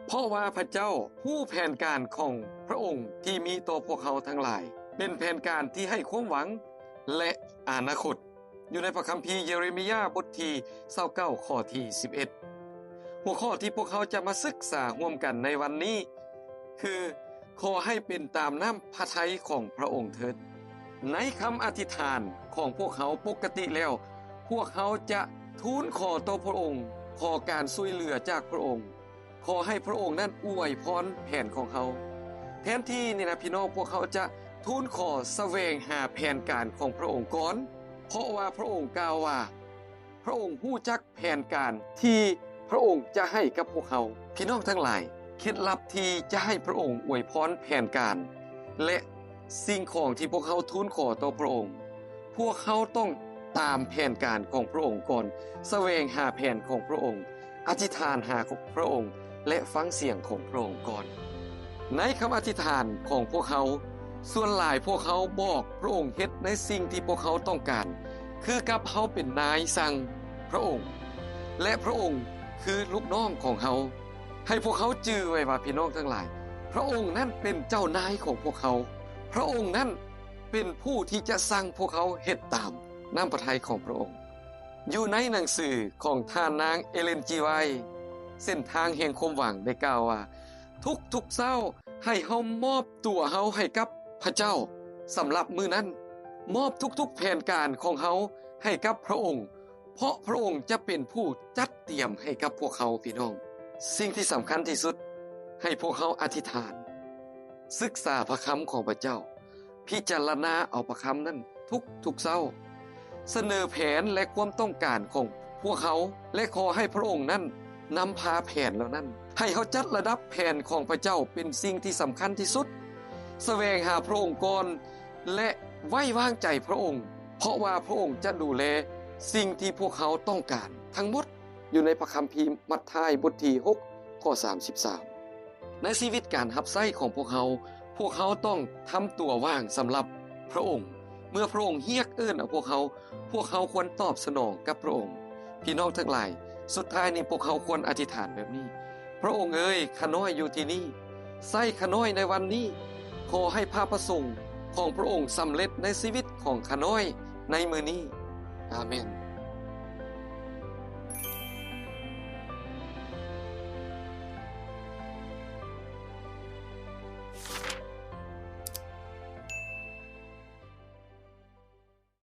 ເພາະວ່າພະເຈົ້າຮູ້ແຜນການຂອງພະອົງທີ່ມີຕໍ່ພວກເຮົາທັງຫຼາຍ, ເປັນແຜນການທີ່ໃຫ້ຄວາມຫວັງ ແລະ ອະນາຄົດ. ຢູ່ໃນພະຄຳພີເຢເຣມີຍາ ບົດທີຊາວເກົ້າ ຂໍ້ທີສິບເອັດ. ຫົວຂໍ້ທີ່ພວກເຮົາຈະມາສຶກສາຮ່ວມກັນໃນວັນນີ້ ຄື ຂໍໃຫ້ເປັນຕາມນ້ຳພະໄທຂອງພະອົງເທີດ. ໃນຄຳອະທິຖານຂອງພວກເຮົາ, ປົກກະຕິແລ້ວ ພວກເຮົາຈະທູນຂໍຕໍ່ພະອົງ, ຂໍການຊ່ວຍເຫຼືອຈາກພະອົງ, ຂໍໃຫ້ພະອົງນັ້ນອວຍພອນແຜນຂອງເຮົາ. ແທນທີ່ນີ້ນະ ພີ່ນ້ອງ, ພວກເຮົາຈະທູນຂໍສະແຫວງຫາແຜນການຂອງພະອົງກ່ອນ, ເພາະວ່າພະອົງກ່າວວ່າ ພະອົງຮູ້ຈັກແຜນການທີ່ພະອົງຈະໃຫ້ກັບພວກເຮົາ. ພີ່ນ້ອງທັງຫຼາຍ, ເຄັດລັບທີ່ຈະໃຫ້ພະອົງອວຍພອນແຜນການ ແລະ ສິ່ງຂອງທີ່ພວກເຮົາທູນຂໍຕໍ່ພະອົງ, ພວກເຮົາຕ້ອງຕາມແຜນການຂອງພະອົງກ່ອນ, ສະແຫວງຫາແຜນຂອງພະອົງ, ອະທິຖານຫາພະອົງ ແລະ ຟັງສຽງຂອງພະອົງກ່ອນ. ໃນຄຳອະທິຖານຂອງພວກເຮົາ, ສ່ວນຫຼາຍພວກເຮົາບອກພະອົງເຮັດໃນສິ່ງທີ່ພວກເຮົາຕ້ອງການ, ຄືກັບເຮົາເປັນນາຍສັ່ງພະອົງ ແລະ ພະອົງຄືລູກນ້ອງຂອງເຮົາ. ໃຫ້ພວກເຮົາຈື່ໄວ້ວ່າ ພີ່ນ້ອງທັງຫຼາຍ, ພະອົງນັ້ນເປັນເຈົ້ານາຍຂອງພວກເຮົາ. ພະອົງນັ້ນເປັນຜູ້ທີ່ຈະສັ່ງພວກເຮົາເຮັດຕາມນ້ຳພະໄທຂອງພະອົງ. ຢູ່ໃນໜັງສືຂອງທ່ານນາງ ເອເລນ ຈີ ໄວ, ເສັ້ນທາງແຫ່ງຄວາມຫວັງ ໄດ້ກ່າວວ່າ, ທຸກໆເຊົ້າໃຫ້ເຮົາມອບຕົວເຮົາໃຫ້ກັບພະເຈົ້າສຳລັບມື້ນັ້ນ, ມອບທຸກໆແຜນການຂອງເຮົາໃຫ້ກັບພະອົງ, ເພາະພະອົງຈະເປັນຜູ້ຈັດຕຽມໃຫ້ກັບພວກເຮົາ. ພີ່ນ້ອງ, ສິ່ງທີ່ສຳຄັນທີ່ສຸດ, ໃຫ້ພວກເຮົາອະທິຖານ, ສຶກສາພະຄຳຂອງພະເຈົ້າ, ພິຈາລະນາເອົາພະຄຳນັ້ນທຸກໆເຊົ້າ, ສະເໜີແຜນ ແລະ ຄວາມຕ້ອງການຂອງພວກເຮົາ ແລະ ຂໍໃຫ້ພະອົງນັ້ນນຳພາແຜນເຫຼົ່ານັ້ນ. ໃຫ້ເຮົາຈັດລະດັບແຜນຂອງພະເຈົ້າເປັນສິ່ງທີ່ສຳຄັນທີ່ສຸດ, ສະແຫວງຫາພະອົງກ່ອນ ແລະ ໄວ້ວາງໃຈພະອົງ, ເພາະວ່າພະອົງຈະດູແລສິ່ງທີ່ພວກເຮົາຕ້ອງການທັງໝົດ. ຢູ່ໃນພະຄຳພີມັດທາຍ ບົດທີຫົກ ຂໍ້ສາມສິບສາມ. ໃນຊີວິດການຮັບໃຊ້ຂອງພວກເຮົາ, ພວກເຮົາຕ້ອງທຳຕົວວ່າງສຳລັບພະອົງ. ເມື່ອພະອົງຮຽກເອີ້ນເອົາພວກເຮົາ, ພວກເຮົາຄວນຕອບສະໜອງກັບພະອົງ. ພີ່ນ້ອງທັງຫຼາຍ, ສຸດທ້າຍນີ້ພວກເຮົາຄວນອະທິຖານແບບນີ້, ພະອົງເອີຍ, ຂ້ານ້ອຍຢູ່ທີ່ນີ້, ໃຊ້ຂ້ານ້ອຍໃນວັນນີ້. ຂໍໃຫ້ພະປະສົງຂອງພະອົງສຳເລັດໃນຊີວິດຂອງຂ້ານ້ອຍໃນມື້ນີ້. ອາເມນ.